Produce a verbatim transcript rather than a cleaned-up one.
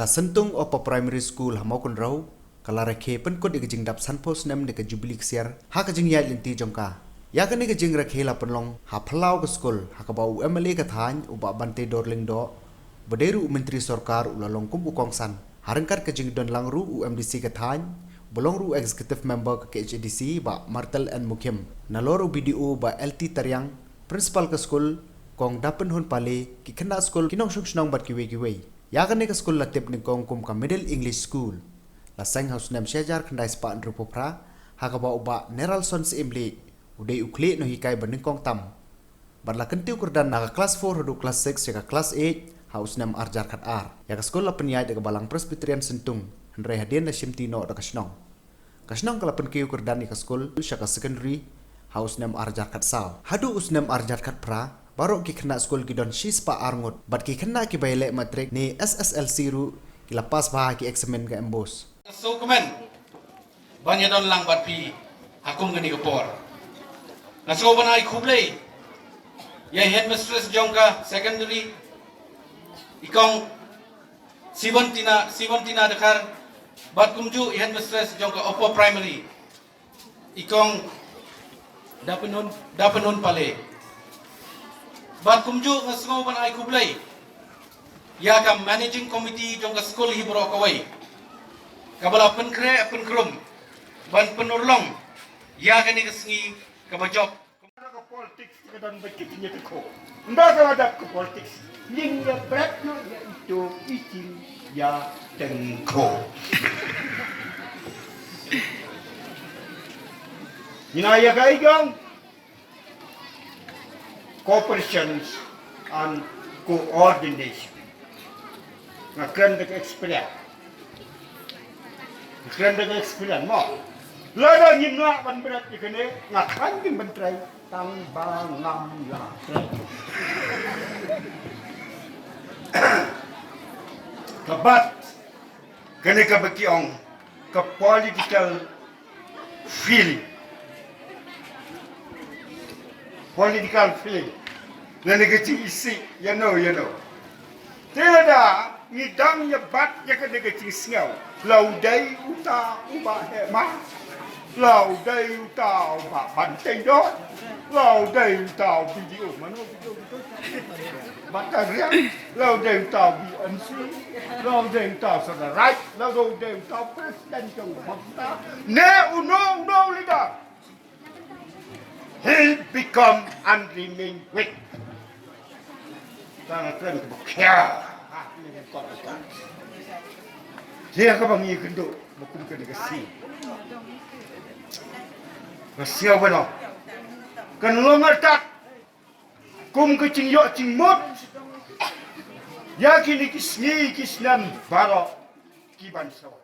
Ka Syntung Upper Primary School ha Mawkynrew ka la rakhe pynkut ïa ka jingdap sanphew snem ne ka Jubilee Ksiar ha ka jingïaid lynti jong ka. Ïa kane ka jingrakhe la pynlong ha phyllaw ka skul ha kaba u M L A ka thaiñ u Bah Banteidor Lyngdoh, ba dei ruh u Myntri Sorkar, u la long kum u kongsan. Ha ryngkat ka jingdon lang ruh u M D C ka thaiñ, ba long ruh u Executive Member ka K H A D C, Bah Martel N Mukhim, nalor u B D O Bah L T Tariang, Principal ka skul Kong Dapynhun Pale, ki khynnah skul, ki nongshong shnong bad kiwei kiwei. Ïa kane ka skul la tip nyngkong kum ka Middle English School. La seng ha u snem shi hajar khyndai spah hynriewphew phra ha kaba u Bah Neralson Syiemlieh u dei u khlieh nonghikai ba nyngkong tam. Bad la kyntiew kyrdan na ka klas four haduh klas six ïa ka klas eight ha u snem ar hajar khatar. Ïa ka skul la pynïaid da ka Balang Presbyterian Syntung, hynrei hadien la shimti noh da ka shnong. Ka shnong ka la pynkiew kyrdan ïa ka skul sha ka secondary ha u snem ar hajar khatsaw. Haduh u snem ar hajar khatphra, baroh ki khynnah skul ki don shispah ar ngut, bad ki khynnah kiba ïaleh matrik ne S S L C ruh ki la pass bha ha ki eksamin ka MBOSE. Sngewkmen ban ïadon lang bad phi ha kum kane ka por. Nga sngew ban ai khublei ïa i headmistress jong ka secondary, i kong Sivantina, Sivantina Dkhar, bad kumjuh i headmistress jong ka upper primary, i kong Dapynhun, Dapynhun Pale. Bad kumjuh nga sngew ban ai khublei ïa ka managing committee jong ka skul hi baroh kawei, kaba la pynkhreh pynkrum ban pynurlong ïa kane ka sngi kaba jop. Ka politics ka don bad ka jingïatyngkhuh. Ynda ka la dap ka politics, ngin ïa bret noh ïa ito i jingïatyngkhuh. Ngin ai ïa ka ïa jong cooperation and coordination. Nga kren da ka experience. Nga kren da ka experience mo. Lada ngim lah ban bret ïa kane, nga khlaiñ ngin ban trei tang ba ngam lah trei. Ka bat kane kaba ki ong ka political feeling. Political feeling. Lane ka jingisih ïano ïano. Te lada ngi dang ïa bat ïa kane ka jingsngew, la u dei uta u Bah Hema, la u dei uta u Bah Banteidor, la u dei uta u B D O, mano B D O? Batariang, la u dei uta u B M C, la u dei uta u Soda Right, la u dei uta u president jong u Bangta. Ne uno uno u leader. He become and remain weak. Tang kren ka bakya. Ïa kaba ngi kynduh ba kum kane ka sngi. Ka sngi ba no. Kan long artat. Kum ka jingïoh jingmut ïa kine ki sngi ki snem baroh ki ban sa wan.